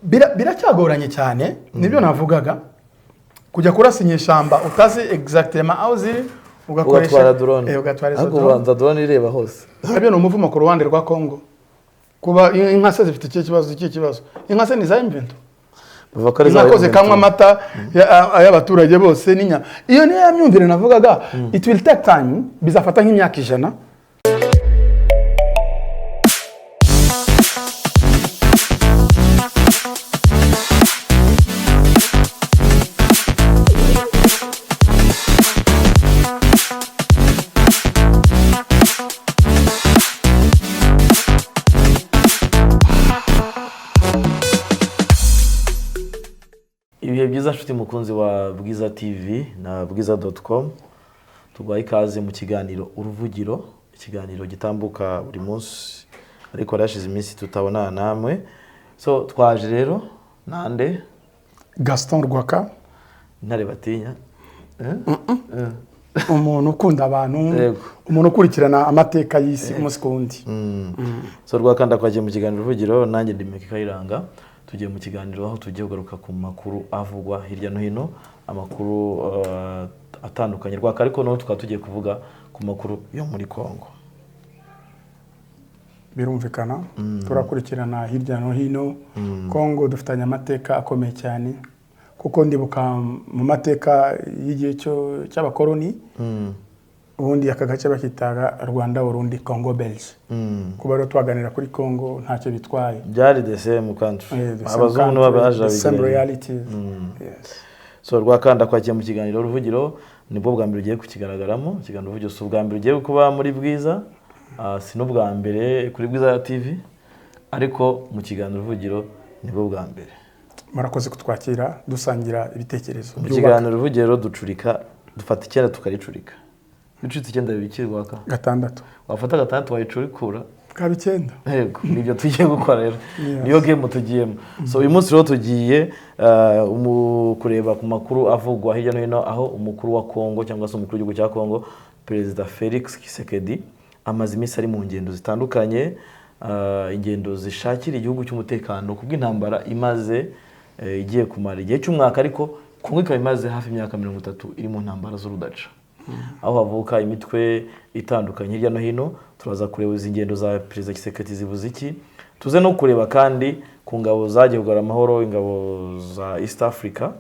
Biracyagoranye cyane, nibyo navugaga, kujya kurasa inyeshyamba utazi exactement aho ziri, ugakoresha ugatwara drone. Ugatwara izo ariko drone. Ubanza drone ireba hose. Nabyo ni umuvumo ku ruhande rwa Congo. Kuba inka se zifite ikihe kibazo? Ikihe kibazo? Inka se ni za M23? Bavuga ko ari za Inka ko M23. zikanywa amata y'abaturage bose n'inyama. Iyo niyo ya myumvire navugaga. It will take time, bizafata nk'imyaka 100. Ibihe byiza, nshuti mukunzi wa Bwiza TV na bwiza.com. Tuguhaye ikaze mu kiganiro Uruvugiro, ikiganiro gitambuka buri munsi, ariko hari hashize iminsi tutabonana namwe. So twaje rero nande? Gaston Rwaka. Intare batinya. Umuntu ukunda abantu, umuntu ukurikirana amateka y'isi umunsi ku wundi. So Rwakanda, twagiye mu kiganiro Uruvugiro, nanjye ndi Meki Kayiranga. Tugiye mu kiganiro aho tugiye kugaruka ku makuru avugwa hirya no hino, amakuru atandukanye, Rwaka, ariko noneho tukaba tugiye kuvuga ku makuru yo muri Congo. Birumvikana, turakurikirana hirya no hino. Congo dufitanye amateka akomeye cyane, kuko ndibuka mu mateka y'igihe cy'abakoloni, ubundi aka gace bakitaga Rwanda, Burundi, Congo Belge. Kuba rero twaganira kuri Congo ntacyo bitwaye. Byari the same country. The same Abazungu nibo country, baje the same babigerera. realities. Yes. So Rwakanda, kwakiye mu kiganiro Uruvugiro, nibwo bwa mbere ugiye kukigaragaramo. Ikiganiro Uruvugiro si ubwa mbere ugiye kuba muri Bwiza, si n'ubwa mbere kuri Bwiza TV, ariko mu kiganiro Uruvugiro nibwo bwa mbere. Murakoze kutwakira, dusangira ibitekerezo Mu byubaka. kiganiro Uruvugiro ducurika, dufata icyenda tukaricurika. Iyo ucuritse icyenda bibiki, Rwaka? Gatandatu. Wafata gatandatu wayicurikura? Bwaba icyenda. Yego, nibyo tugiye gukora rero. Yes. Niyo game tugiyemo. So uyu munsi rero tugiye kureba ku makuru avugwa hirya no hino, aho umukuru wa Congo cyangwa se umukuru w'igihugu cya Congo, Perezida Felix Tshisekedi, amaze iminsi ari mu ngendo zitandukanye, ingendo zishakira igihugu cy'umutekano kubw'intambara imaze igiye kumara igihe cy'umwaka, ariko Congo ikaba imaze hafi imyaka 30 iri mu ntambara z'urudaca, aho havuka imitwe itandukanye hirya no hino. Turaza kureba izi ngendo za Perezida Tshisekedi zivuze iki, tuze no kureba kandi ku ngabo zagiye kugarura amahoro, ingabo za East Africa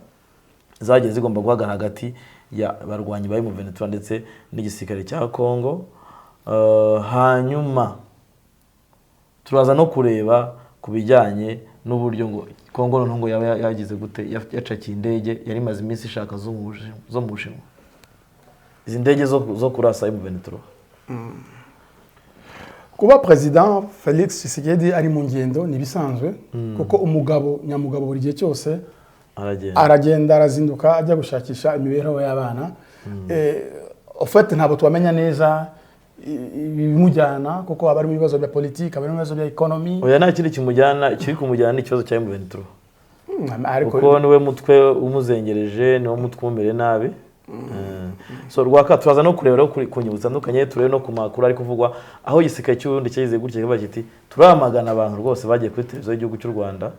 zagiye zigomba guhagarara hagati ya barwanyi ba M23 ndetse n'igisirikare cya Congo. Hanyuma turaza no kureba ku bijyanye n'uburyo ngo Congo noneho ngo yaba yagize gute, yacakiye indege yari imaze iminsi ishaka zo mu Bushinwa, izi ndege zo kurasa M23. Kuba Perezida Felix Tshisekedi ari mu ngendo ni ibisanzwe, kuko umugabo nyamugabo buri gihe cyose aragenda. Aragenda, arazinduka ajya gushakisha imibereho y'abana. En fait ntabwo twamenya neza ibimujyana, kuko haba harimo ibibazo bya politiki, haba harimo ibibazo bya economy. Oya, nta kindi kimujyana, kiri kumujyana ni ikibazo cya M23. Ariko Kuko niwe mutwe umuzengereje, niwo mutwe umumereye nabi. So Rwaka, turaza no kureba rero ku ngingo zitandukanye, turebe no ku makuru ari kuvugwa aho igisirikare cy'Uburundi cyagize gutya kivuga kiti turamagana abantu rwose bagiye kuri televiziyo y'igihugu cy'u Rwanda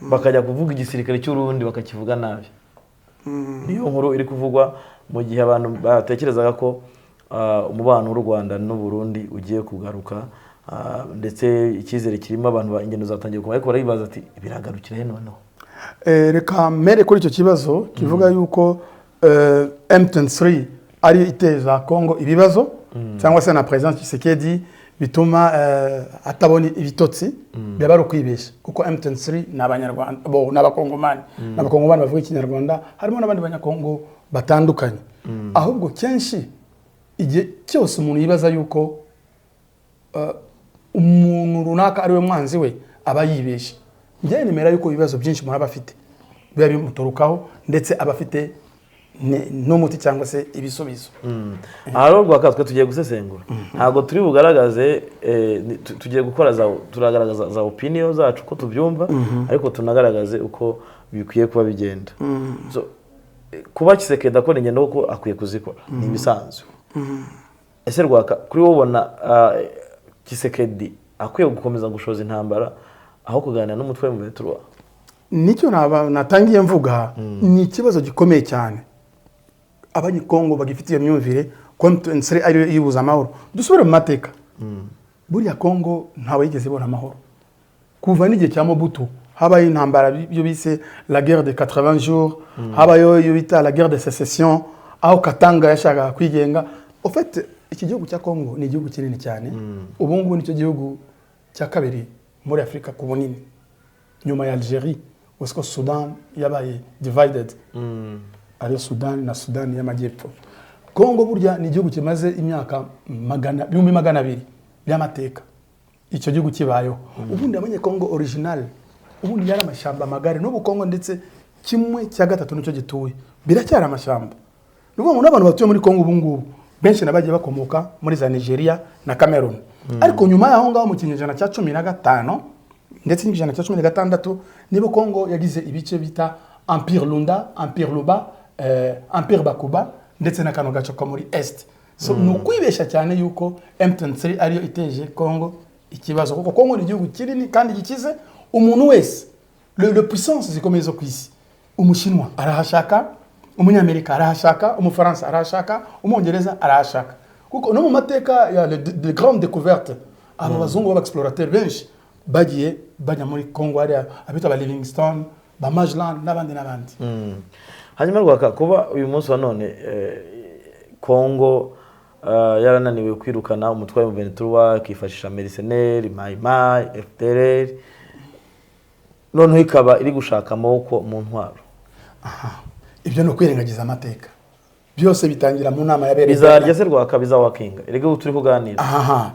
bakajya kuvuga igisirikare cy'Uburundi bakakivuga nabi. Niyo nkuru iri kuvugwa mu gihe abantu batekerezaga ko umubano w'u Rwanda n'u Burundi ugiye kugaruka, ndetse icyizere kirimo abantu, ingendo zatangiye kuba, ariko baribaza ati biragarukira he noneho? Reka mere kuri icyo kibazo kivuga yuko M23 ari iteza Congo ibibazo, cyangwa se na President Tshisekedi bituma atabona ibitotsi, byaba ari ukwibeshya, kuko M23 ni Abanyarwanda, bo ni Abakongomani, ni Abakongomani bavuga Ikinyarwanda, harimo n'abandi Banyakongo batandukanye. Ahubwo kenshi igihe cyose umuntu yibaza yuko umuntu runaka ari we mwanzi we, aba yibeshye. Njyewe nemera yuko ibibazo byinshi umuntu aba afite biba bimuturukaho, ndetse aba afite n'umuti cyangwa se ibisubizo. Aha rero Rwaka, twe tugiye gusesengura, ntabwo turi bugaragaze, tugiye gukora za, turagaragaza za opinion zacu uko tubyumva, ariko tunagaragaze uko bikwiye kuba bigenda. So, kuba Tshisekedi akora ingendo kuko akwiye kuzikora ni ibisanzwe. Ese Rwaka, kuri wowe ubona Tshisekedi akwiye gukomeza gushoza intambara aho kuganira n'umutwe wa M23? Nicyo natangiye mvuga, ni ikibazo gikomeye cyane Abanyekongo bagifite iyo myumvire ko M23 ariyo iyibuza amahoro. Dusubire mu mateka. Buriya Kongo ntawe yigeze ibona amahoro kuva n'igihe cya Mobutu. Habaye intambara, ibyo bise la guerre de 80 jours, habayeho iyo bita la guerre de sécession, aho Katanga yashakaga kwigenga. En fait, iki gihugu cya Kongo ni igihugu kinini cyane. Ubu ngubu nicyo gihugu cya kabiri muri Afurika ku bunini nyuma ya Algerie, usiko Sudan yabaye divided, ariyo Sudan na Sudan y'Amajyepfo. Kongo burya ni igihugu kimaze imyaka 200,000 by'amateka icyo gihugu kibayeho. Ubundi Abanyekongo original ubundi yari amashyamba magari. N'ubu Kongo ndetse kimwe cya gatatu nicyo gituwe biracyari amashyamba. Ni ukuvuga ngo n'abantu batuye muri Kongo ubu ngubu benshi nabagiye bakomoka muri za Nigeria na Cameroon. Ariko nyuma y'aho ngaho, mu kinyejana cya 15 ndetse n'ikinyejana cya 16, nibo Kongo yagize ibice bita Empire Lunda, Empire Luba, Empire Bakuba, ndetse na kano gace ko muri Est. So ni ukwibesha cyane yuko M23 ariyo iteje Kongo ikibazo, kuko Kongo ni igihugu kinini kandi gikize. Umuntu wese, le puissance zikomeye zo ku isi, Umushinwa arahashaka, Umunyamerika arahashaka, Umufaransa arahashaka, Umwongereza arahashaka, kuko no mu mateka ya de grande découverte, aba bazungu b'aba explorateur benshi bagiye bajya muri Congo, hariya abitwa ba Livingstone, ba Magellan n'abandi n'abandi. Hanyuma Rwaka, kuba uyu munsi wa none Kongo yarananiwe kwirukana umutwe wa M23, ikifashisha mercenaires, Mai Mai, FDLR, noneho ikaba iri gushaka amaboko mu ntwaro? Aha, ibyo ni ukwirengagiza amateka. Byose bitangira mu nama yabereye Bizarya se Rwaka? Bizawakinga? Erega ubu turi kuganira. Aha,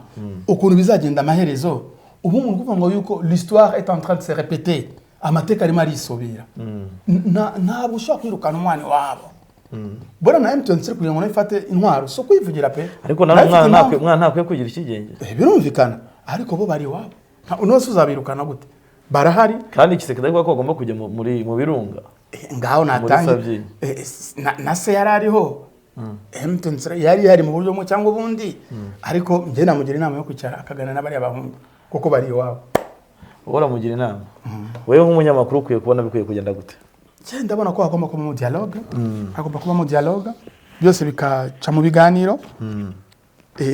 ukuntu bizagenda amaherezo, ubu umuntu kuvuga ngo yuko l'histoire est en train de se répéter, amateka arimo arisubira. Ntabwo ushobora kwirukana umwana iwabo. Bora na M23 kugira ngo nayo ifate intwaro, so kwivugira pe. Ariko nawe Nayo ifite umwana impamvu. umwana ntakwiye kugira ikigenge. Birumvikana, ariko bo bari iwabo. Uno uzabirukana gute? Barahari. Kandi Tshisekedi avuga ko bagomba kujya mu birunga. Ngaho natangiye. Sabyinyo. Na se yari ariho, M23 yari ihari mu buryo bumwe cyangwa ubundi. Ariko njye namugira inama yo kwicara akaganira n'abariya bahungu, kuko bari iwabo. Wowe uramugira inama. Wowe nk'umunyamakuru ukwiye kubona bikwiye kugenda gute? Njye ndabona ko hagomba kubamo dialogue, hagomba kubamo dialogue, byose bikaca mu biganiro.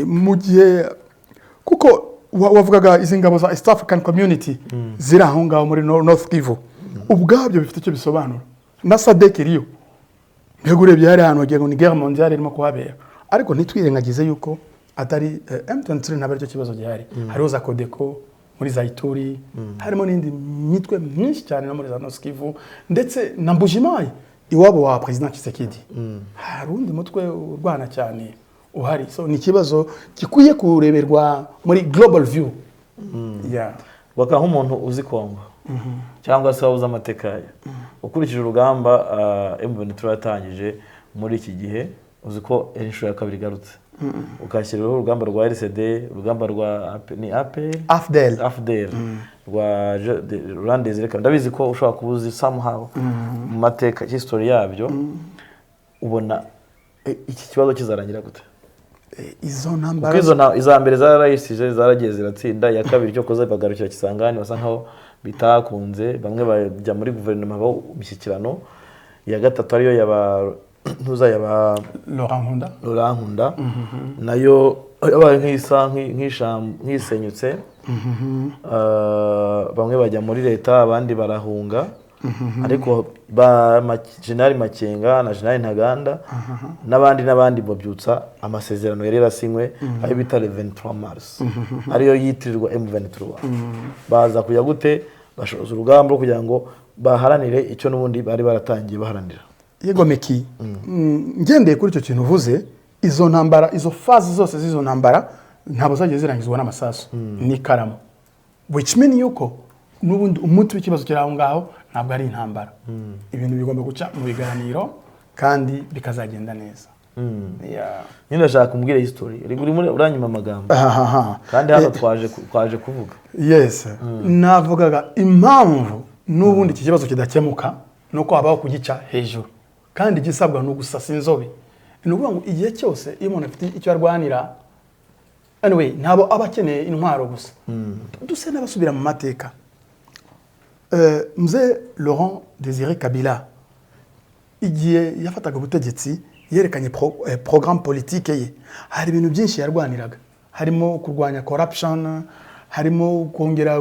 Mu gihe kuko wavugaga izi ngabo za East African Community ziri aho ngaho muri North Kivu, ubwabyo bifite icyo bisobanura, na SADC iriyo. Mbega urebye hari ahantu wagira ngo ni guerre mondiale irimo kuhabera. Ariko ntitwirengagize yuko atari M23, ntabwo aricyo kibazo gihari. Hariho za Codeco muri za Ituri, harimo n'indi mitwe myinshi cyane no muri za North Kivu, ndetse na Mbujimayi iwabo wa President Tshisekedi hari undi mutwe urwana cyane uhari. So ni ikibazo gikwiye kureberwa muri global view, yeah. Rwaka, nk'umuntu uzi Kongo cyangwa se waba uzi amateka yayo, ukurikije urugamba M23 yatangije muri iki gihe, uzi ko ari inshuro ya kabiri igarutse, ukashyiraho urugamba rwa RCD, urugamba rwa AP, ni APR? AFDL. AFDL rwa Laurent Desire Kabila. Ndabizi ko ushobora kuba uzi somehow mu mateka, history yabyo. Ubona iki kibazo kizarangira gute? Izo Kuko ntambara izo iza mbere zararayisije, zaragiye ziratsinda. Iya kabiri cyo koza bagarukira Kisangani, basa nkaho bitakunze, bamwe bajya muri guverinoma, habaho imishyikirano. Iya gatatu ariyo yaba ntuza yaba Laurent Nkunda. Laurent Nkunda, nayo yabaye nk'isa nk'isenyutse. Bamwe bajya muri leta, abandi barahunga, ariko ba General Makenga na General Ntaganda n'abandi n'abandi babyutsa amasezerano yari yarasinywe, ayo bita le 23 mars, ariyo yitirirwa M23. Baza kujya gute bashoza urugamba rwo kugira ngo baharanire icyo n'ubundi bari baratangiye baharanira? Yego Meki, ngendeye kuri icyo kintu uvuze, izo ntambara, izo phases zose z'izo ntambara ntabwo zagiye zirangizwa n'amasasu n'ikaramu, which mean yuko n'ubundi umuti w'ikibazo kiri aho ngaho ntabwo ari intambara. Ibintu bigomba guca mu biganiro kandi bikazagenda neza. Yeah. Nyine ndashaka umbwire history. Urimo uranyima amagambo Ahaha. kandi hano twaje kuvuga. Yes, navugaga impamvu n'ubundi iki kibazo kidakemuka ni uko habaho kugica hejuru, kandi igisabwa ni ugusasa inzobe. Ni ukuvuga ngo igihe cyose iyo umuntu afite icyo arwanira, anyway, ntabwo aba akeneye intwaro gusa. Duse n'abasubira mu mateka. Mzee Laurent Désiré Kabila, igihe yafataga ubutegetsi, yerekanye programme politique ye. Hari ibintu byinshi yarwaniraga, harimo kurwanya corruption, harimo kongera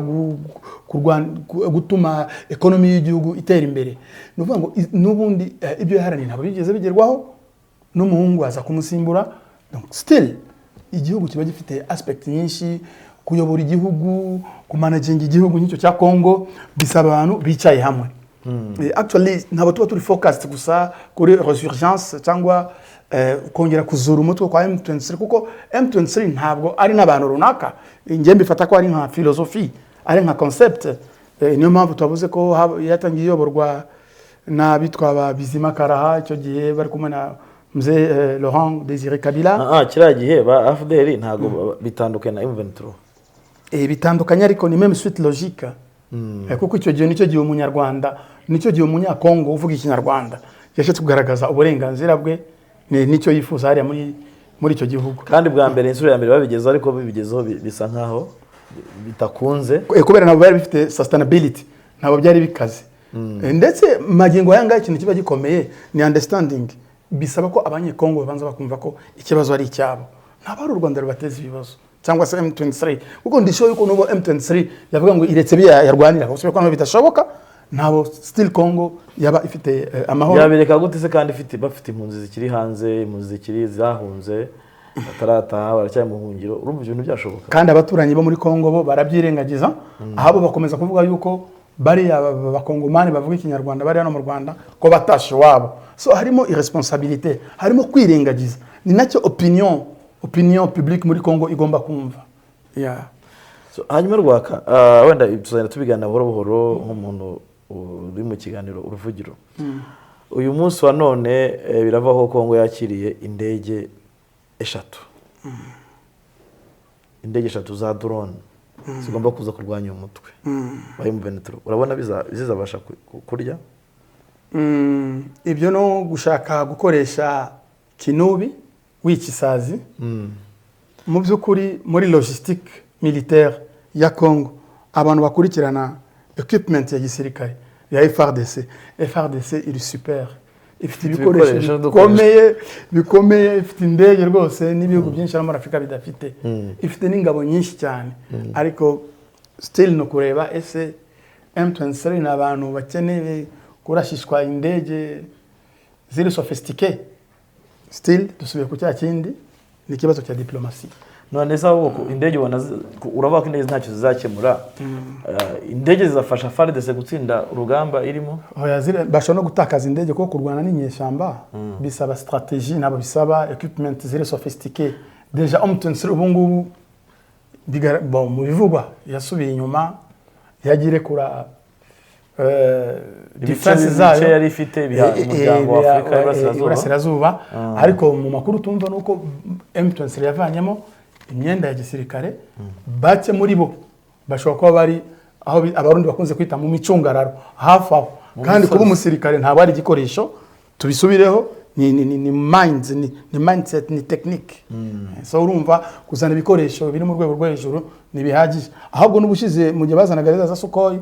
gutuma economy y'igihugu itera imbere. Ni ukuvuga ngo n'ubundi ibyo yaharaniye ntabwo bigeze bigerwaho, n'umuhungu aza kumusimbura. Donc still igihugu kiba gifite aspect nyinshi. Kuyobora igihugu, kumanaginga igihugu nk'icyo cya Congo, bisaba abantu bicaye hamwe. Actually ntabwo tuba turi focused gusa kuri resurgence cyangwa kongera kuzura umutwe kwa M23, kuko M23 ntabwo ari n'abantu runaka. Njye mbifata ko ari nka philosophie, ari nka concept. Niyo mpamvu twavuze ko yatangiye iyoborwa n'abitwa ba Bizima Karaha, icyo gihe bari kumwe na Mzee Laurent Désiré Kabila. Ah, kiriya gihe ba AFDL ntabwo bitandukanye na M23. Bitandukanye, ariko ni même suite logique. Kuko icyo gihe nicyo gihe umunyarwanda, nicyo gihe umunyakongo uvuga ikinyarwanda yashatse kugaragaza uburenganzira bwe nicyo yifuza hariya muri icyo gihugu. Kandi bwa mbere, inshuro ya mbere babigezeho, ariko bibigezeho bisa nkaho bitakunze. Kubera ntabwo byari bifite sustainability, ntabwo byari bikaze. Ndetse magingo aya ngaya ikintu kiba gikomeye ni understanding. Bisaba ko abanyekongo babanza bakumva ko ikibazo ari icyabo, ntabwo ari u Rwanda rubateza ibibazo cyangwa se M23, kuko ndishoboye yuko n'ubu M23 yavuga ngo iretse biriya yarwanira, usibye ko nabyo bidashoboka, ntabwo still Congo yaba ifite amahoro. Yabireka gute se kandi ifite bafite impunzi zikiri hanze, impunzi zikiri zahunze batarataha, baracyari mu buhungiro? Urumva ibyo bintu byashoboka? Kandi abaturanyi bo muri Congo bo barabyirengagiza, ahabo bakomeza kuvuga yuko bariya bakongomani bavuga ikinyarwanda bari hano mu Rwanda ko batashe iwabo. So harimo irresponsabilité, harimo kwirengagiza. Ni nacyo opinion publique muri Congo igomba kumva, yeah. So, hanyuma Rwaka, wenda tuzagenda tubiganira buhoro buhoro nk'umuntu uri mu kiganiro Uruvugiro. Uyu munsi wa none biravaho Kongo yakiriye indege eshatu, indege eshatu za drone zigomba kuza kurwanya uyu mutwe wa M23. Urabona zizabasha kurya? Ibyo no gushaka gukoresha kinubi wica isazi. Mu by'ukuri muri logistique militaire ya Congo, abantu bakurikirana equipment ya gisirikare ya FARDC, FARDC iri super, ifite ibikoresho ibikoresho. bikomeye bikomeye. Ifite indege rwose n'ibihugu byinshi hano muri Afurika bidafite, ifite n'ingabo nyinshi cyane. Ariko still no kureba ese M23 ni abantu bakeneye kurashishwa indege ziri sophistiqué? Still dusubiye ku cya kindi, ni ikibazo cya diplomasi. None se ahubwo indege ubona uravuga ko indege ntacyo zizakemura. Indege zizafasha FARDC gutsinda urugamba irimo? Oya, bashobora no gutakaza indege, kuko kurwana n'inyeshyamba bisaba stratégie, ntabwo bisaba equipment ziri sophistiqué. Déjà M23 ubu ngubu bon, mu bivugwa yasubiye inyuma, yagiye irekura defense ibice zayo yari ifite biha umuryango wa Afurika y'Iburasirazuba. Iburasirazuba. Ariko mu makuru tumva ni uko M23 yavanyemo imyenda ya gisirikare. Bake muri bo bashobora kuba bari aho abarundi bakunze kwita mu micungararo hafi aho. Kandi misozi. Kuba umusirikare ntabwo ari igikoresho, tubisubireho, ni minds, ni mindset, ni technique. So urumva kuzana ibikoresho biri mu rwego rwo hejuru ntibihagije. Ahubwo n'ubushize mu gihe bazanaga za Sukhoi,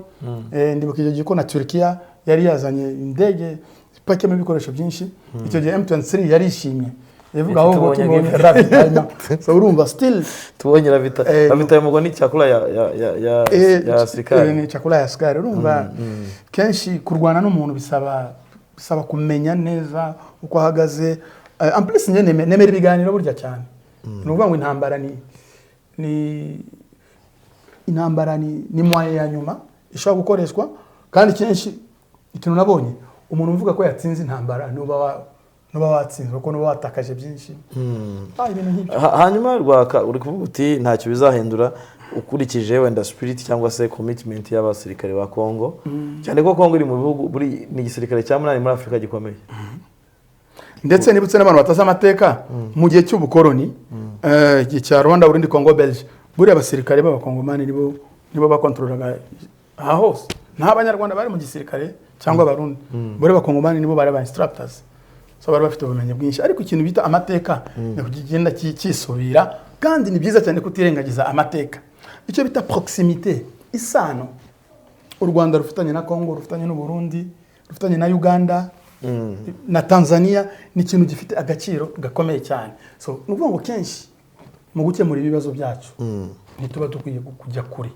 ndibuka icyo gihe ko na Turkiya yari yazanye indege ipakiyemo ibikoresho byinshi. Icyo gihe M23 yarishimye ivuga Iti ahubwo tubonye tubonye gift. ravitaillement. So urumva still tubonye ravita ravitaillement ngo ni chakula ya ya sirikari. Ni chakula ya sukari. Urumva kenshi kurwana n'umuntu bisaba kumenya neza uko ahagaze. En plus njye nemera ibiganiro burya cyane. Ni ukuvuga ngo intambara ni intambara, ni moyen ya nyuma ishobora gukoreshwa. Kandi kenshi ikintu nabonye, umuntu uvuga ko yatsinze intambara nuba watsinzwe, kuko nuba watakaje byinshi. Ibintu nk'ibyo. Hanyuma Rwaka, uri kuvuga uti ntacyo bizahindura ukurikije wenda spirit cyangwa se commitment y'abasirikare ba Congo, cyane ko Congo iri mu bihugu buri ni igisirikare cya munani muri Afurika gikomeye. Ndetse nibutse n'abantu batazi amateka, mu gihe cy'ubukoroni, igihe cya Rwanda, Burundi, Congo Belge, buriya abasirikare b'abakongomani nibo bakontorolaga aha hose. Nta banyarwanda bari mu gisirikare cyangwa abarundi. Buriya abakongomani nibo bari aba instructors, so bari bafite ubumenyi bwinshi. Ariko ikintu bita amateka ni kugenda kisubira, kandi ni byiza cyane kutirengagiza amateka. Icyo bita proximité, isano. U Rwanda rufitanye na Congo, rufitanye n'u Burundi, rufitanye na Uganda na Tanzania, ni ikintu gifite agaciro gakomeye cyane. So ni ukuvuga ngo kenshi mu gukemura ibibazo byacu ntituba dukwiye kujya kure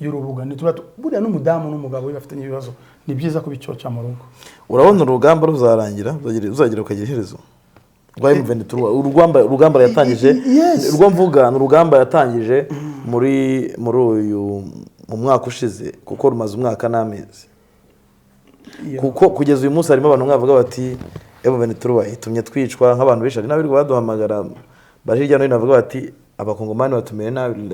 y'urubuga, ntituba buriya n'umudamu n'umugabo iyo bafitanye ibibazo, ni byiza kubicoca mu rugo. Urabona urugamba ruzarangira, ruzagera rukagira iherezo rwa M23, urugamba yatangije? Yes. Urwo mvuga ni urugamba yatangije muri uyu mu mwaka ushize, kuko rumaze umwaka n'amezi. Kuko kugeza uyu munsi harimo abantu mwavuga bati M23 itumye twicwa, nk'abantu benshi, hari n'abirirwa baduhamagara bari hirya no hino bavuga bati abakongomani batumeye nabi,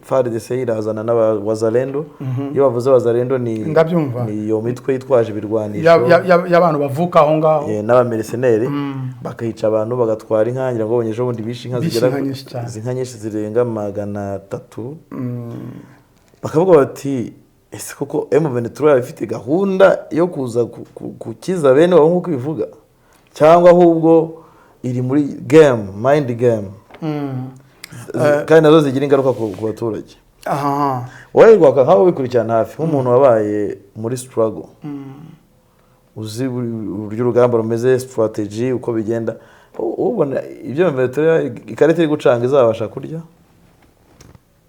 FARDC irazana n'abawazalendo. Iyo bavuze wazalendo ni Ndabyumva. ni iyo mitwe yitwaje ibirwanisho y'abantu bavuka aho ngaho. N'abamercenaires bakahica abantu, bagatwara inka. Ngira ngo babonye ejo bundi bishe inka Bishe zigera inka nyinshi cyane. Izi nka nyinshi zirenga 300. Bakavuga bati ese koko M23 yaba ifite gahunda yo kuza gukiza bene wabo nk'uko ibivuga, cyangwa ahubwo iri muri game, mind game, kandi nazo zigira ingaruka ku baturage? Wowe Rwaka, nkaho ubikurikirana hafi, nk'umuntu wabaye muri struggle, uzi uburyo urugamba rumeze, strategy uko bigenda, ubona ibyo M23 ikarita iri gucanga izabasha kurya?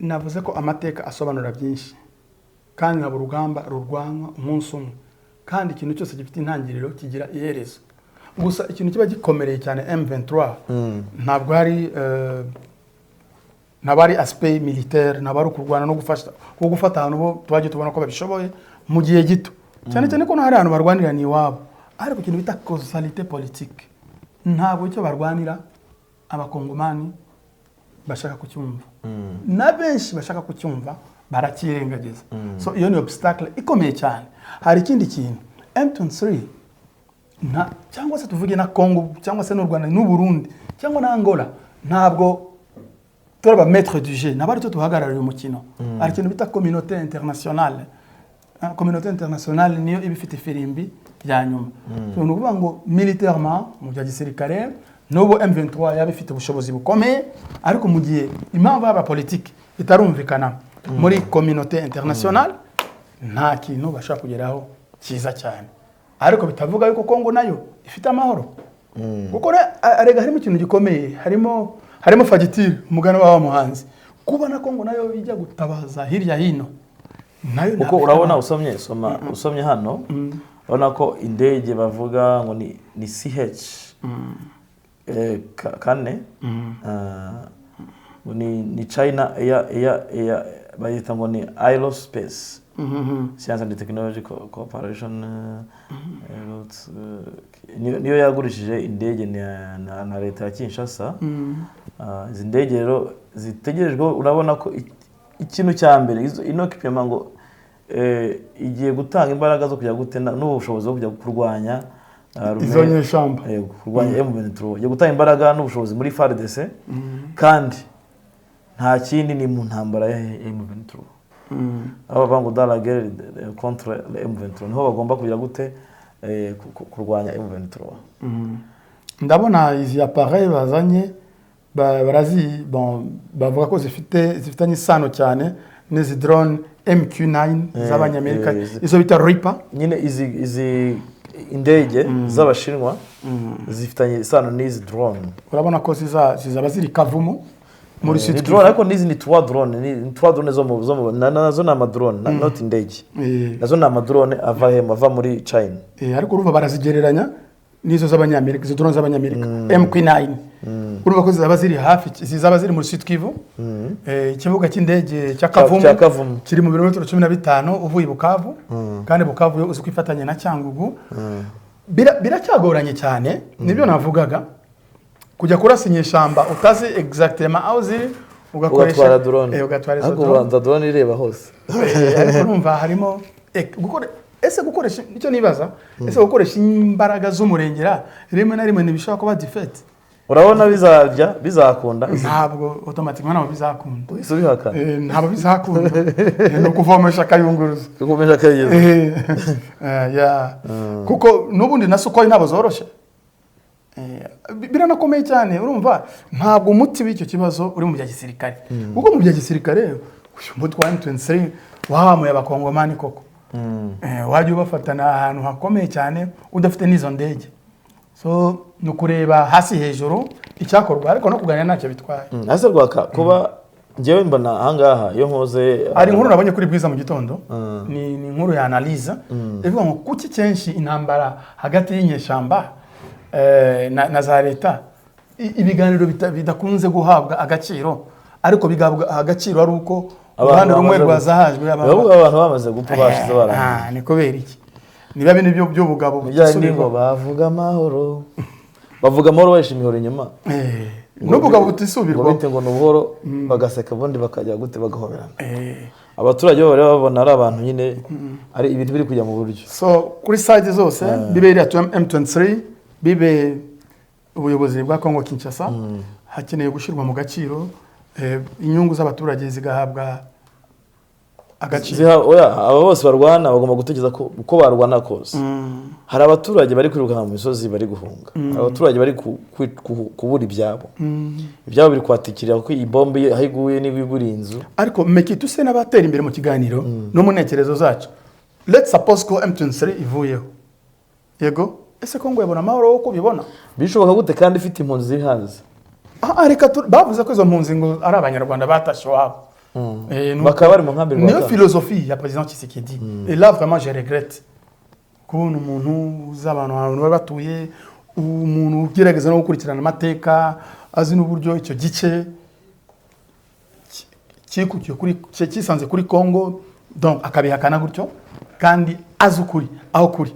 Navuze ko amateka asobanura byinshi, kandi ntabwo urugamba rurwanwa umunsi umwe, kandi ikintu cyose gifite intangiriro kigira iherezo. Gusa ikintu kiba gikomereye cyane M23 ntabwo ari aspect militaire, ntabwo ari ukurwana no gufasha, kuko gufata ahantu bo twagiye tubona ko babishoboye mu gihe gito cyane, cyane ko hari ahantu barwanira ni iwabo. Ariko ikintu bita causalité politique, ntabwo icyo barwanira abakongomani bashaka kucyumva, na benshi bashaka kucyumva barakirengagiza. So iyo ni obstacle ikomeye cyane. Hari ikindi kintu, M23 nta, cyangwa se tuvuge na Congo, cyangwa se n'u Rwanda n'u Burundi cyangwa na Angola, ntabwo turaba maître du jeu, ntabwo ari twe duhagarariye umukino. Hari ikintu bita communauté internationale. Communauté internationale niyo iba ifite ifirimbi ya nyuma. So, ni ukuvuga ngo militairement, mu bya gisirikare, n'ubu M23 yaba ifite ubushobozi bukomeye, ariko mu gihe impamvu y'aba politiki itarumvikana muri communauté internationale, nta kintu bashobora kugeraho cyiza cyane. Ariko bitavuga yuko Kongo nayo ifite amahoro, kuko arega harimo ikintu gikomeye, harimo fagitire, umugani wa muhanzi, kuba na Kongo nayo ijya gutabaza hirya hino nayo Kuko ntabwo ifite urabona amahoro. Usomye hano, urabona ko indege bavuga ngo ni CH 4, ngo ni China Air, bayita ngo ni Aerospace Science and Technology Corporation, niyo yagurishije indege na leta ya Kinshasa. Izi ndege rero zitegerejweho, urabona ko ikintu cya mbere ino equipment ngo igiye gutanga imbaraga zo kujya gutena n'ubushobozi bwo kujya kurwanya Izo nyeshyamba. Kurwanya M23, igiye gutanga imbaraga n'ubushobozi muri FARDC, kandi nta kindi, ni mu ntambara ya M23, aho bavuga ngo dans la guerre contre le M23 niho bagomba kugira gute, kurwanya M23. Ndabona izi appareil bazanye, barazi, bon, bavuga ko zifitanye isano cyane n'izi drone MQ9 z'Abanyamerika, izo bita Reaper. Nyine izi indege z'Abashinwa zifitanye isano n'izi drone. Urabona ko zizaba ziri Kavumu muri Sud Ni Kivu. drone, ariko n'izi ni trois drone, ni trois drone zo mu nazo ni amadrone, not indege. Nazo ni amadrone ava he? Ava muri China. Ariko urumva barazigereranya n'izo z'Abanyamerika, izo drone z'Abanyamerika MQ9. Urumva ko zizaba ziri hafi, zizaba ziri muri Sud Kivu. Ikibuga cy'indege cya Kavumu Cya Kavumu. kiri mu birometero 15 uvuye i Bukavu, kandi Bukavu yo uzi ko ifatanye na Cyangugu. Biracyagoranye cyane, nibyo navugaga, kujya kurasa inyeshyamba utazi exactement aho ziri, ugakoresha Ugatwara drone. Ugatwara izo Ariko drone. ubanza drone ireba hose. Ariko urumva harimo ese gukoresha, nicyo nibaza, ese gukoresha imbaraga z'umurengera rimwe na rimwe ntibishobora kuba defeat? Urabona bizajya bizakunda? Ntabwo automatiquement, ntabwo bizakunda. Uhise ubihakana. Ntabwo bizakunda. Ni ukuvomesha akayunguruzo. Ukomeje akayigeza. Yeah. Kuko n'ubundi na Sukhoi ntabwo zoroshye. Biranakomeye cyane. Urumva ntabwo umuti w'icyo kibazo uri mu bya gisirikare, kuko mu bya gisirikare uyu mutwe wa M23 wahamuye abakongomani koko. Wajya ubafatana ahantu hakomeye cyane udafite n'izo ndege. So ni ukureba hasi hejuru icyakorwa, ariko no kuganira ntacyo bitwaye. Ese Rwaka, kuba njyewe mbona ahangaha iyo nkoze Hari inkuru nabonye kuri Bwiza mu gitondo, ni inkuru ya analyse ivuga ngo kuki kenshi intambara hagati y'inyeshyamba na za leta, ibiganiro bidakunze guhabwa agaciro, ariko bigahabwa agaciro ari uko uruhande rumwe rwazahajwe. Bavuga abantu bamaze gupfa, bashize barangiye. Ah, ni kubera iki? Niba bino byo by'ubugabo Bijyanye ngo bavuga amahoro, bavuga amahoro bahisha imihoro inyuma. N'ubugabo Ngo butisubirwaho. Bite ngo ni ubuhoro, bagaseka, ubundi bakajya gute, bagahoberana. Abaturage bo bari babona ari abantu nyine, ari ibintu biri kujya mu buryo. So kuri side zose, bibe iriya M23, bibe ubuyobozi bwa Congo Kinshasa, hakeneye gushyirwa mu gaciro, inyungu z'abaturage zigahabwa agaciro. Oya, aba bose barwana bagomba gutekereza ko uko barwana kose hari abaturage bari kwirukanka mu misozi, bari guhunga, hari abaturage bari kubura ibyabo, ibyabo biri kwatikirira, kuko iyi bombe aho iguye niba iguriye inzu. Ariko meki tuse n'abatera imbere mu kiganiro no mu ntekerezo zacu, let's suppose ko M23 ivuyeho, yego, ese Congo yabona amahoro uko ubibona? Bishoboka gute kandi ifite impunzi ziri hanze? Ah, reka bavuze ko izo mpunzi ngo ari Abanyarwanda batashye iwabo. Bakaba bari mu nkambi Niyo Rwanda. philosophie ya président Tshisekedi. Et là vraiment je regrette kubona umuntu uzi abantu, ahantu baba batuye, umuntu ugerageza no gukurikirana amateka, azi n'uburyo icyo gice cyikukiye kuri cyisanze kuri Congo, donc akabihakana gutyo kandi azi ukuri aho kuri.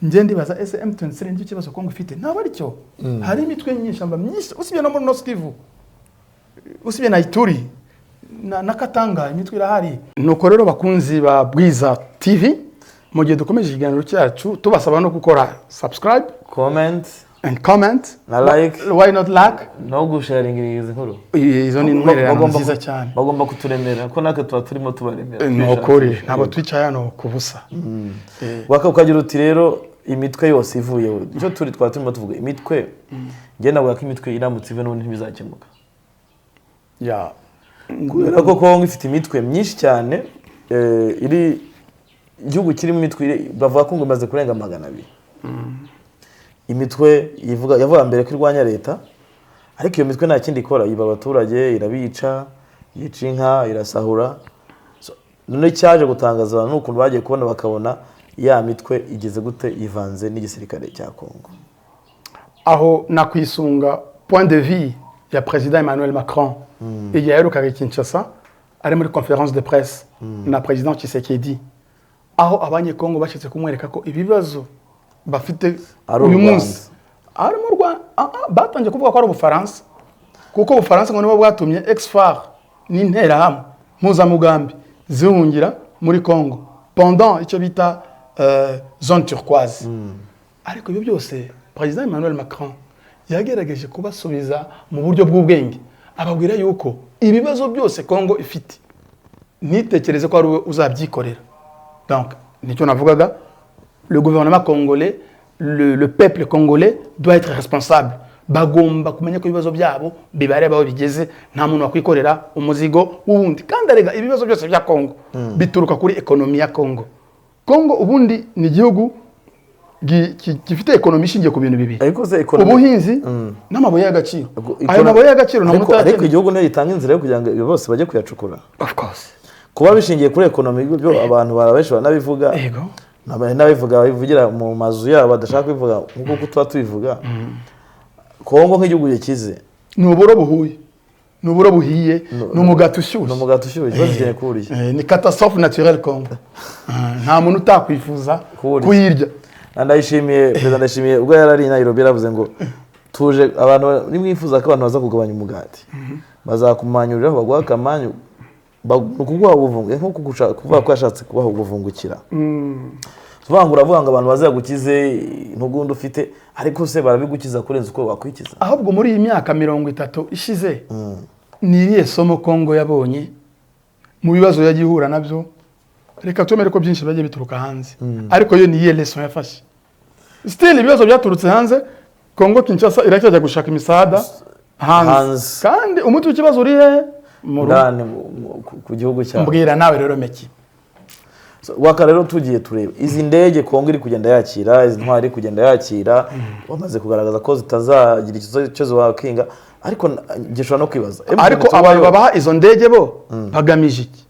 Njye ndibaza, ese M23 nicyo kibazo Congo ifite? Ntabwo ari cyo. Hari imitwe y'inyeshyamba myinshi, usibye no muri Nord Kivu, usibye na Ituri na Katanga, imitwe irahari. Nuko rero, bakunzi ba Bwiza TV, mu gihe dukomeje ikiganiro cyacu, tubasaba no gukora subscribe comment and comment na like. Why not like? No gusharinga izi nkuru. Izo ni intwererano Bagomba nziza cyane. Bagomba kuturemera ko natwe tuba turimo tubaremera. Ni ukuri, ntabwo twicaye hano ku busa. Waka ukagira uti rero imitwe yose ivuyeho, icyo turi twaba turimo tuvuga imitwe, njye navuga ko imitwe iramutse ive n'ubundi ntibizakemuka, kubera ko Kongo ifite imitwe myinshi cyane, iri igihugu kirimo imitwe bavuga ko ngo imaze kurenga 200. Imitwe ivuga, yavuga mbere ko irwanya leta, ariko iyo mitwe nta kindi ikora, yiba abaturage, irabica, yica inka, irasahura. So, none cyaje gutangaza abantu ni ukuntu bagiye kubona bakabona ya mitwe igeze gute, ivanze n'igisirikare cya Kongo. Aho nakwisunga point de vue ya président Emmanuel Macron igihe yaherukaga i Kinshasa, ari muri conférence de presse na président Tshisekedi, aho Abanyekongo bashatse kumwereka ko ibibazo bafite Ari u uyu Rwanda. munsi ari mu Rwanda. Batangiye kuvuga ko ari Ubufaransa, kuko Ubufaransa ngo nibo bwatumye ex-FAR n'Interahamwe mpuzamugambi zihungira muri Congo pendant icyo bita zone turquoise. Ariko ibyo byose président Emmanuel Macron yagerageje kubasubiza mu buryo bw'ubwenge, ababwira yuko ibibazo byose Congo ifite ntitekereze ko ari we uzabyikorera. Donc nicyo navugaga, le gouvernement congolais, le peuple congolais doit être responsable. Bagomba kumenya ko ibibazo byabo bibareba aho bigeze, nta muntu wakwikorera umuzigo w'uwundi. Kandi arega ibibazo byose bya Congo bituruka kuri économie ya Congo. Congo ubundi ni igihugu gifite économie ishingiye ku bintu bibiri: Ariko se economy ubuhinzi n'amabuye y'agaciro. Ayo mabuye y'agaciro nta muntu Ariko utayakeneye. igihugu ntigitanga inzira yo kugira ngo ibyo bose bajye kuyacukura. Of course. Kuba bishingiye kuri économie byo, abantu barabenshi baranabivuga. N'abivuga babivugira mu mazu yabo, badashaka kubivuga nk'uko tuba tubivuga. Kongo nk'igihugu gikize, Ni uburo buhuye, ni uburo buhiye, ni umugati ni ushyushye. umugati ushyushye bazikeneye kuwurya. Ni catastrophe naturelle Congo. Nta muntu utakwifuza Kuwurya. kuyirya. Na Ndayishimiye, perezida Ndayishimiye, ubwo yari ari i Nairobi yaravuze ngo tuje abantu, nimwifuza ko abantu baza kugabanya umugati, bazakumanyuriraho baguha akamanyu, ni ukuguha ubuvungu, nko kuvuga ko yashatse kubaha ubuvungukira. Tuvuga ngo uravuga ngo abantu bazagukize intugunda ufite, ariko se barabigukiza kurenza uko wakwikiza? Ahubwo muri iyi myaka 30 ishize, ni irihe somo Congo yabonye mu bibazo yagiye ihura nabyo? Reka twemere ko byinshi byagiye bituruka hanze, ariko yo ni iyihe leçon yafashe? Still ibibazo byaturutse hanze, Congo Kinshasa iracyajya gushaka imisada hanze. Hanze. Kandi umuti w'ikibazo uri hehe? Mu rugo. Ndani ku gihugu cyawe. Mbwira nawe rero, Meki. So, waka rero tugiye tureba izi ndege Kongo iri kugenda yakira, izi ntwari iri kugenda yakira, bamaze kugaragaza ko zitazagira icyo ziwakinga, ariko njye nshobora no kwibaza Ariko M23 abantu babaha izo ndege bo bagamije iki?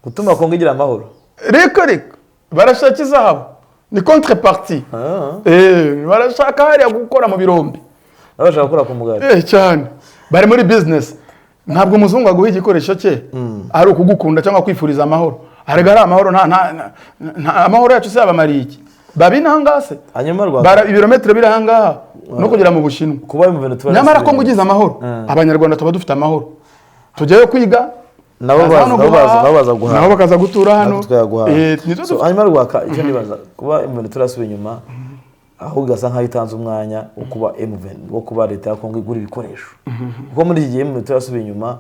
Gutuma Kongo igira amahoro. Reka reka, barashaka izahabu, ni contrepartie. Barashaka hariya gukora mu birombe. Nabo bashaka gukora ku mugari. Cyane, bari muri business. Ntabwo umuzungu aguha igikoresho cye ari ukugukunda cyangwa kwifuriza amahoro. Arega ari amahoro, nta amahoro yacu se yabamariye iki? Babi n'ahangaha se? Hanyuma Rwanda Bara ibirometero biri ahangaha no kugera mu Bushinwa. Kuba M23 Nyamara ko ngo ugize amahoro, Abanyarwanda tuba dufite amahoro, tujyayo kwiga, nabo baza baza hano nabo baza guhaha, nabo baza guhaha. Nabo bakaza gutura hano. Natwe tukayaguhaha. Nitwe So, hanyuma Rwaka, icyo nibaza, kuba M23 yasubiye inyuma, ahubwo igasa nkaho itanze umwanya wo kuba M20, wo kuba leta ya Kongo igura ibikoresho, kuko muri iki gihe M23 yasubiye inyuma,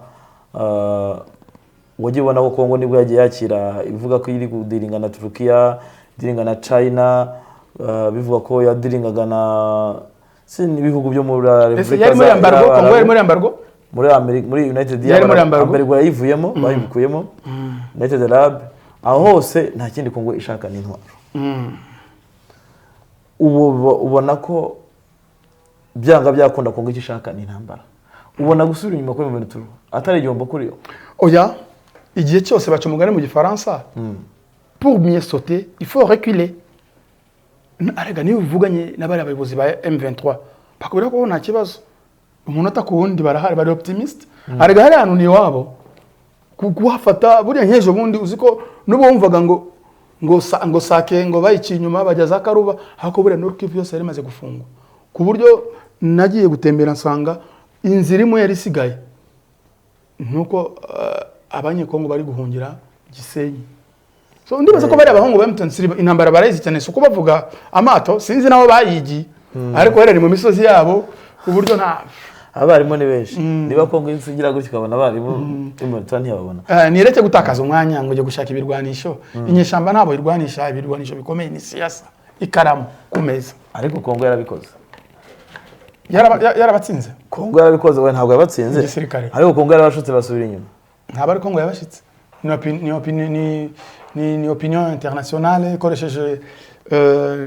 wagiye ubona ko Kongo nibwo yagiye yakira, ivuga ko iri kudealinga na Turukiya, dealinga na China, bivuga ko yadealingaga na si n'ibihugu byo muri Ese Repubulika yari muri embargo? y'Abarabu. Kongo yari muri embargo? Muri Amerika, muri United Yari muri embargo? Embargo yayivuyemo, bayikuyemo. United Arab, aho hose nta kindi Kongo ishaka ni intwaro. Ubu ubona ko byanga byakunda Kongo icyo ishaka ni intambara. Ubona gusubira inyuma kuri M23 atari igihombo kuri yo? Oya, igihe cyose baca umugani mu Gifaransa: pour mieux sauter, il faut reculer. Arega niyo uvuganye n'abari abayobozi ba M23, bakubwira ko nta kibazo, umunota ku wundi barahari, bari optimiste. Arega hari ahantu ni iwabo. Kuhafata buriya nk'ejo bundi, uzi ko n'ubu wumvaga ngo Sake ngo bayiciye inyuma bajya za Karuba, ariko buriya Nord Kivu yose yari imaze gufungwa, ku buryo nagiye gutembera nsanga inzira imwe yari isigaye nuko Abanyekongo bari guhungira Gisenyi. So ndibaza ko bari abahungu ba M23, intambara barayizi cyane. Si uko bavuga amato, sinzi nabo bayigiye, ariko herere mu misozi yabo ku buryo nta Abarimu ni benshi. Niba Kongo igira gutya ukabona abarimu, M23 ntiyababona. Nireke gutakaza umwanya ngo ujye gushaka ibirwanisho. Inyeshyamba ntabwo irwanisha ibirwanisho bikomeye, ni siyasa, ikaramu ku meza. Ariko Kongo yarabikoze. Yarabatsinze. Kongo yarabikoze. We ntabwo yabatsinze. Igisirikare. Ariko Kongo yarabashutse basubira inyuma. Ntabwo ari Kongo yabashitse, ni opinion internationale ikoresheje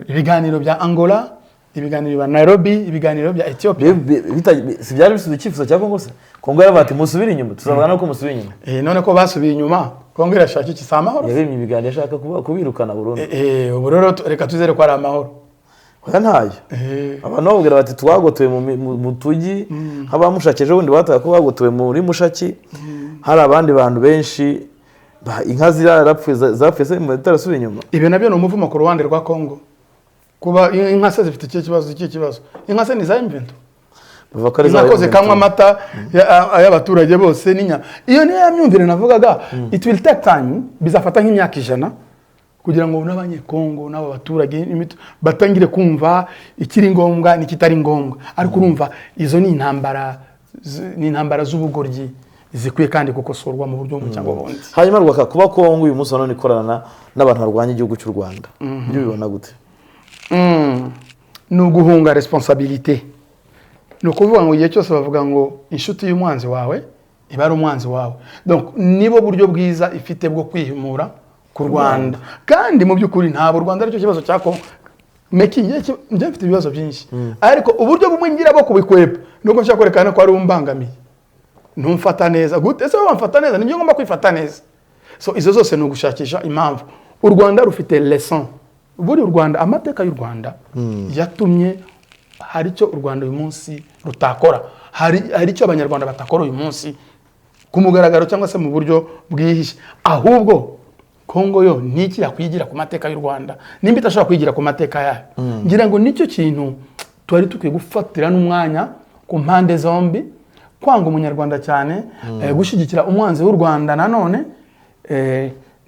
ibiganiro bya Angola, ibiganiro bya Nairobi, ibiganiro bya Ethiopia. Si byari bisubiza icyifuzo cya Kongo se? Kongo yaravuga ati: "Musubire inyuma, tuzavugana ko musubire inyuma." None ko basubiye inyuma, Kongo irashaka iki? Si amahoro? Yabimye ibiganiro, ashaka kubirukana burundu. Ubu rero reka tuzere ko ari amahoro. Oya, ntayo. Abantu bababwira bati twagotowe mu tujyi, nk'abamushaki ejo bundi bataye ko bagotowe muri Mushaki. Hari abandi bantu benshi inka zirarapfuye, zapfuye se mu itarasubiye inyuma. Ibyo nabyo ni umuvumo ku ruhande rwa Kongo. Kuba inka se zifite ikihe kibazo? Ikihe kibazo? Inka se ni za M23? Bavuga ko ari za Inkoko M23. zikanywa amata y'abaturage bose n'inyama. Iyo niyo ya myumvire navugaga. It will take time, bizafata nk'imyaka 100 kugira ngo n'Abanyekongo n'abo baturage batangire kumva ikiri ngombwa n'ikitari ngombwa. Ariko urumva izo ni intambara ni intambara z'ubugoryi zikwiye kandi gukosorwa mu buryo bumwe cyangwa ubundi. Hanyuma Rwaka, kuba Kongo uyu munsi wa none ikorana n'abantu barwanya igihugu cy'u Rwanda, ibyo ubibona gute? Ni uguhunga responsabilité. Ni ukuvuga ngo igihe cyose bavuga ngo inshuti y'umwanzi wawe iba ari umwanzi wawe. Donc nibo buryo bwiza ifite bwo kwihimura ku Rwanda. Kandi mu by'ukuri ntabwo u Rwanda aricyo kibazo cya Kongo. Meki, njye mfite ibibazo byinshi, ariko uburyo bumwe ngira bwo kubikwepa nuko nshaka kwerekana ko ari umbangamiye. Ntumfata neza gute ese? Wowe wamfata neza, nibyo ngomba kwifata neza. So izo zose ni ugushakisha impamvu. U Rwanda rufite leçon. Buri u Rwanda, amateka y'u Rwanda yatumye hari icyo u Rwanda uyu munsi rutakora, hari icyo Abanyarwanda batakora uyu munsi ku mugaragaro cyangwa se mu buryo bwihishe. Ahubwo Kongo yo niki yakwigira ku mateka y'u Rwanda nimba idashobora kwigira ku mateka yayo? Ngira ngo nicyo kintu twari dukwiye gufatira n'umwanya ku mpande zombi. Kwanga Umunyarwanda cyane, gushyigikira umwanzi w'u Rwanda nanone,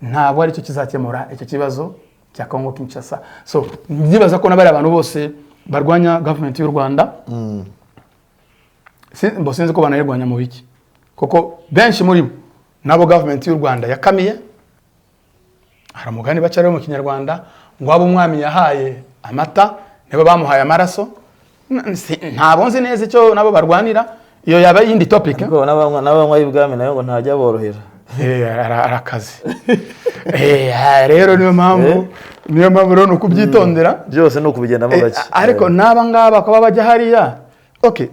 ntabwo aricyo kizakemura icyo kibazo cya Kongo Kinshasa. So ndibaza ko n'abari abantu bose barwanya gavumenti y'u Rwanda, mbo sinzi ko banayirwanya mu biki, kuko benshi muri bo nabo gavumenti y'u Rwanda yakamiye. Hari umugani baca rero mu Kinyarwanda ngo abo umwami yahaye amata nibo bamuhaye amaraso. Ntabwo nzi neza icyo nabo barwanira, iyo yaba yindi topic. Ariko n'abanywa y'ibwami nayo ngo ntajya borohera. Arakaze. Rero niyo mpamvu rero ni ukubyitondera. Byose ni ukubigendamo gake. Ariko n'aba ngaba kuba bajya hariya, okay,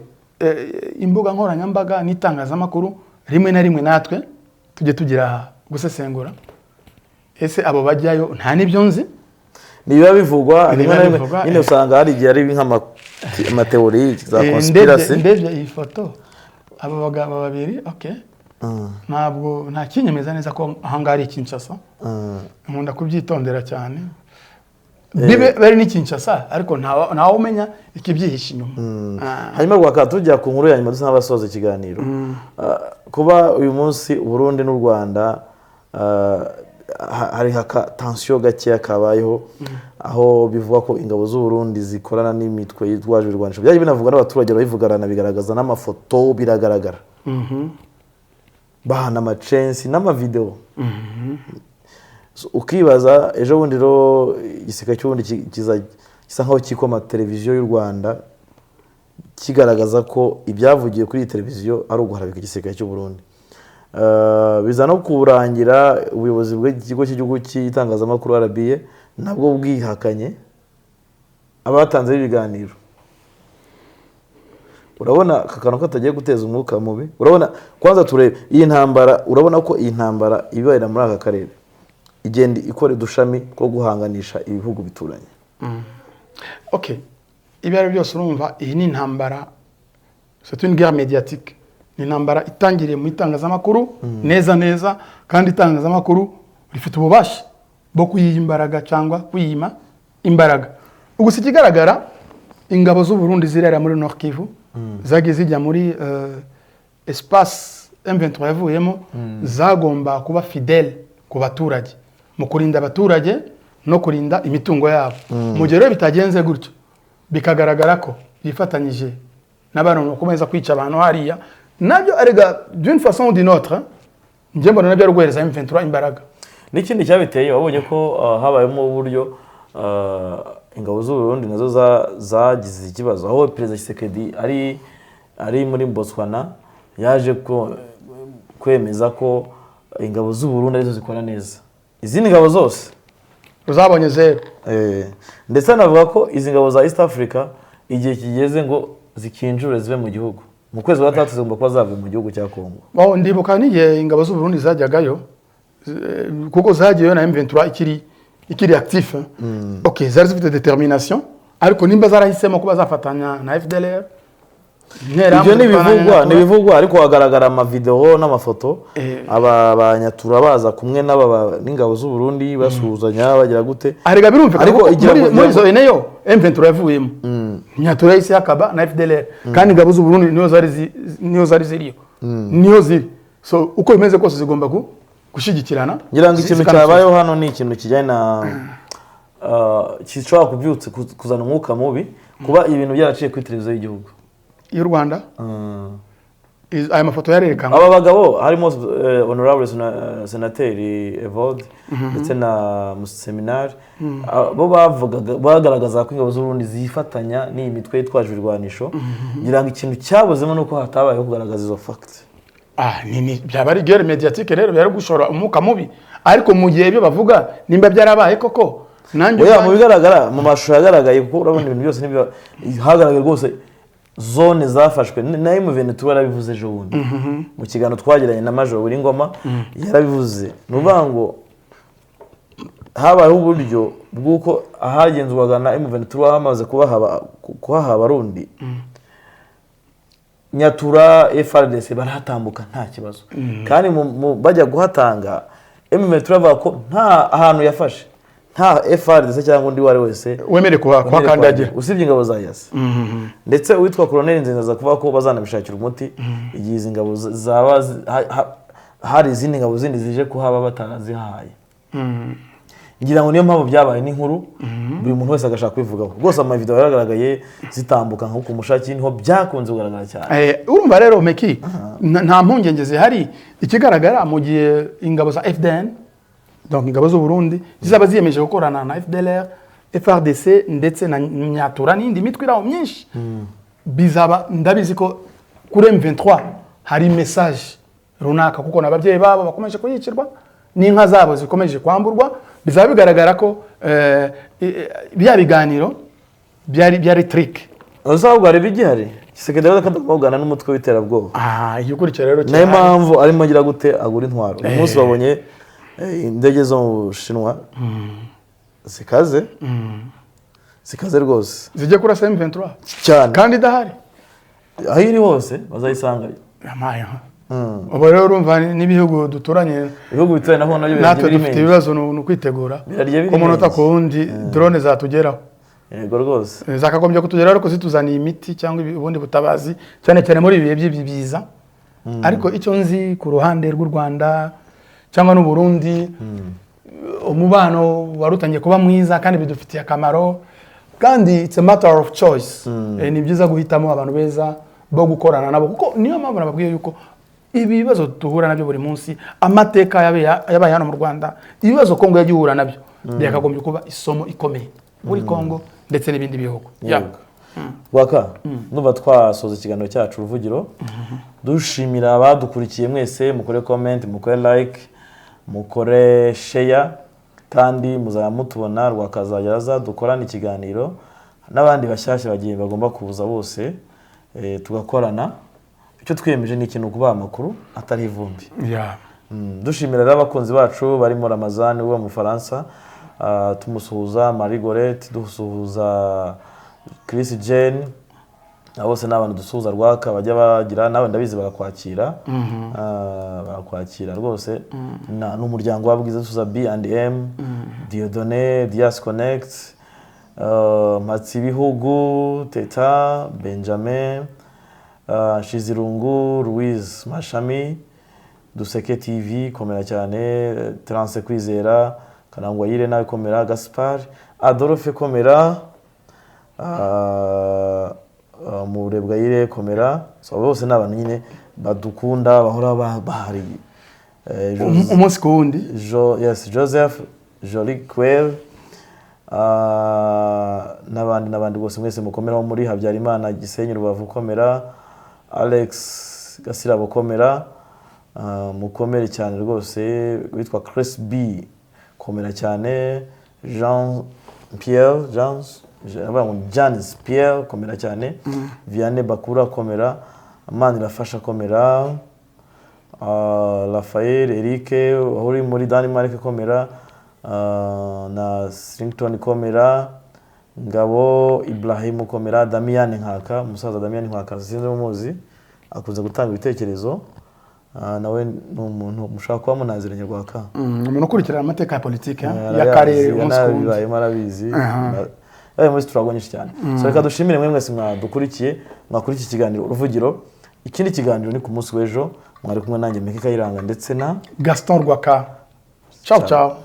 imbuga nkoranyambaga n'itangazamakuru, rimwe na rimwe natwe tujye tugira gusesengura. Ese abo bajyayo nta n'ibyo nzi? Nibiba bivugwa Nibiba rimwe na rimwe bivugwa, nyine. Usanga hari igihe ari nk'amatheory za conspiracy. Ndebye iyi foto, aba bagabo babiri, okay, ntabwo nta kinyemeza neza ko ahangaha ari i Kinshasa. Nkunda kubyitondera cyane. Bibe bari ni Kinshasa, ariko ntawe umenya ikibyihishe inyuma. Hanyuma rwaka tujya ku nkuru ya nyuma, dusa n'abasoza ikiganiro. Kuba uyu munsi Burundi n'u Rwanda hari haka tension gakeya kabayeho, aho bivugwa ko ingabo z'u Burundi zikorana n'imitwe yitwaje ibirwanisho, byagiye binavugwa n'abaturage, barabivugarana, bigaragaza n'amafoto, biragaragara, bahana amacensi n'amavideo. So, ukibaza ejo bundi rero igisirikare cy'ubundi gisa nkaho kikoma televiziyo y'u Rwanda, kigaragaza ko ibyavugiwe kuri iyi televiziyo ari uguharabika igisirikare cy'u Burundi. Biza no kurangira ubuyobozi bw'ikigo cy'igihugu cy'itangazamakuru RBA nabwo bwihakanye abatanzeho ibiganiro. Urabona aka kantu katagiye guteza umwuka mubi? Urabona, kwanza turebe iyi ntambara, urabona ko iyi ntambara ibera muri aka karere igenda ikora udushami two guhanganisha ibihugu bituranye. Okay, ibyo ari byo byose, urumva iyi ni intambara, c'est une guerre médiatique, ni intambara itangiriye mu itangazamakuru neza neza, kandi itangazamakuru rifite ububasha bwo kuyiha imbaraga cyangwa kuyima imbaraga. Gusa ikigaragara, ingabo z'u Burundi zirera muri Nord Kivu, zagiye zijya muri espace M23 yavuyemo, zagomba kuba fidèle ku baturage mu kurinda abaturage no kurinda imitungo yabo. Mu gihe rero bitagenze gutyo, bikagaragara ko bifatanyije n'abantu bakomeza kwica abantu hariya, nabyo arega d'une façon ou d'une autre, njye mbona nabyo ari uguhereza M23 imbaraga. N'ikindi cyabiteye, wabonye ko habayemo uburyo ingabo z'u Burundi nazo zagize ikibazo, aho Perezida Tshisekedi ari muri Botswana yaje kwemeza ko ingabo z'u Burundi arizo zikora neza izindi ngabo zose. Ruzabonye zero. Ndetse anavuga ko izi ngabo za East Africa igihe kigeze ngo zikinjure zive mu gihugu. Mu kwezi kwa gatandatu zigomba kuba zavuye mu gihugu cya Kongo. Bon, ndibuka n'igihe ingabo z'u Burundi zajyagayo, kuko zagiyeyo na M23 ikiri actif, hein. Ok, zari zifite détermination, ariko nimba zarahisemo kuba zafatanya na FDLR, Interahamwe Ibyo ni zikorana na ibivugwa, Nyatura. ni ibivugwa, ariko hagaragara amavideo n'amafoto, aba banyatura baza kumwe n'aba n'ingabo z'u Burundi, basuhuzanya, bagira gute. Arega birumvikana, Ariko kuko igira muri izo eneyo M23 yavuyemo, Nyatura yahise hakaba na FDLR, kandi ingabo z'u Burundi niyo zari ziriyo, niyo ziri. So uko bimeze kose zigomba gushyigikirana. Ngira ngo ikintu zikanasubiza. cyabayeho hano ni ikintu kijyanye na gishobora kubyutsa kuzana umwuka mubi, kuba ibintu byaraciye kuri televiziyo y'igihugu y'u Rwanda. Aya mafoto yarerekanwe. Aba bagabo harimo honorable senateri Evode ndetse na Museminari, bo bavugaga, bagaragaza ko ingabo z'u Burundi zifatanya n'iyi mitwe yitwaje ibirwanisho. Ngira ngo ikintu cyabuzemo ni uko hatabayeho kugaragaza izo fact. Ni byaba ari guerre médiatique rero, byari gushora umwuka mubi, ariko mu gihe ibyo bavuga nimba byarabaye koko, nanjye Oya, mu bigaragara mu mashusho yagaragaye, kuko urabona ibintu byose hagaragaye rwose zone zafashwe na M23 yarabivuze ejo bundi mu kiganiro twagiranye na Major Ngoma, yarabivuze. Ni ukuvuga ngo habayeho uburyo bw'uko ahagenzurwaga na M23 hamaze kuhaha Abarundi, Nyatura, FARDC barahatambuka nta kibazo. Kandi bajya guhatanga, M23 bavuga ko nta ahantu yafashe nta FARDC cyangwa undi uwo ari wese wemerewe kuhakandagira. Usibye ingabo za EAC. Ndetse uwitwa Colonel Nzinza aza kuvuga ko bazanabishakira umuti igihe izi ngabo zaba hari izindi ngabo zindi zije kuhaba batarazihaye. Ngira ngo niyo mpamvu byabaye n'inkuru, buri muntu wese agashaka kubivugaho. Rwose amavideo yaragaragaye zitambuka nko ku Mushaki, niho byakunze kugaragara cyane. Urumva rero Meki, nta mpungenge zihari. Ikigaragara, mu gihe ingabo za FDN, donc ingabo z'u Burundi, zizaba ziyemeje gukorana na FDLR, FARDC ndetse na Nyatura n'indi mitwe iraho myinshi, bizaba, ndabizi ko kuri M23 hari message. runaka, kuko n'ababyeyi babo bakomeje kuyicirwa n'inka zabo zikomeje kwamburwa. Bizaba bigaragara ko bya biganiro byari trick. Ahubwo hari ibigihari. Tshisekedi yavuze ko atagomba kuganira n'umutwe w'iterabwoba. Ah, igikurikira rero Nayo kirahari. mpamvu arimo agira gute, agura intwaro. Uyu munsi babonye indege zo mu Bushinwa zikaze, zikaze rwose. Zijya kurasa M23 Cyane. kandi idahari. Aho iri hose bazayisangayo. Amaye, ha. Ubu rero urumva n'ibihugu duturanye, Ibihugu bituranye naho nabyo birarya natwe biri dufite menge. ibibazo, ni ukwitegura Birarya biri ku munota menge. ku wundi drone zatugeraho. Yego rwose. Zakagombye kutugeraho ariko zituzaniye imiti cyangwa ubundi butabazi, cyane cyane muri ibi bihe by'ibiza. Ariko icyo nzi ku ruhande rw'u Rwanda cyangwa n'u Burundi, umubano wari utangiye kuba mwiza kandi bidufitiye akamaro, kandi it's a matter of choice. Ni byiza guhitamo abantu beza bo gukorana nabo, kuko niyo mpamvu nababwiye yuko ibi bibazo duhura nabyo buri munsi, amateka yabaye hano mu Rwanda, ibibazo Kongo yagiye ihura nabyo, byakagombye kuba isomo ikomeye muri Kongo ndetse n'ibindi bihugu. Yeah. Yego. Waka ndumva twasoza ikiganiro cyacu Uruvugiro, dushimira abadukurikiye mwese. Mukore comment, mukore like, mukore share, kandi muzaba mutubona. Rwakazajya aza dukorane ikiganiro n'abandi bashyashya bagiye bagomba kuza bose, tugakorana. Icyo twiyemeje ni ikintu, kubaha amakuru atari ivumbi. Dushimira rero abakunzi bacu barimo Ramazani uba mu Bufaransa, tumusuhuza Marie Gorette, dusuhuza Chris Jane, abo bose ni abantu dusuhuza. Rwaka bajya bagira nawe ndabizi barakwakira. Barakwakira rwose. N'umuryango wa Bwiza, dusuhuza B and M, Dieudonné, Dias Connect, Mpatsibihugu, Teta Benjamin, Shizirungu, Louise Mashami, Duseke TV, komera cyane, Terence Kwizera, Karangwa Yire nawe komera, Gaspard, Adolphe komera, Murebwayire komera. So abo bose ni abantu nyine badukunda, bahora bahari. Umunsi ku wundi. Yes, Joseph Jolie Quel, n'abandi n'abandi bose mwese mukomeraho muri Habyarimana, Gisenyi, Rubavu komera, Alex Gasirabo komera, mukomere cyane rwose. Witwa Chris B komera cyane, Jean Pierre, Jean avuga ngo Janis Pierre komera cyane, Vianney Bakura komera, Manirafasha komera, Raphael Eric aho uri muri Denmark komera, na Srington komera, Ngabo Ibrahim komera, Damian Nkaka, umusaza Damian Nkaka sinzi umuzi, akunze gutanga ibitekerezo. Nawe ni umuntu mushobora kuba munaziranye, Rwaka. Umuntu ukurikirana amateka ya politiki y'akarere umunsi ku wundi. Yanabibayemo, arabizi. Yabaye muri struggle nyinshi cyane. So reka dushimire mwe mwese mwadukurikiye, mwakurikiye ikiganiro Uruvugiro. Ikindi kiganiro ni ku munsi w'ejo. Mwari kumwe nanjye Meke Kayiranga ndetse na Gaston Rwaka. Ciao ciao.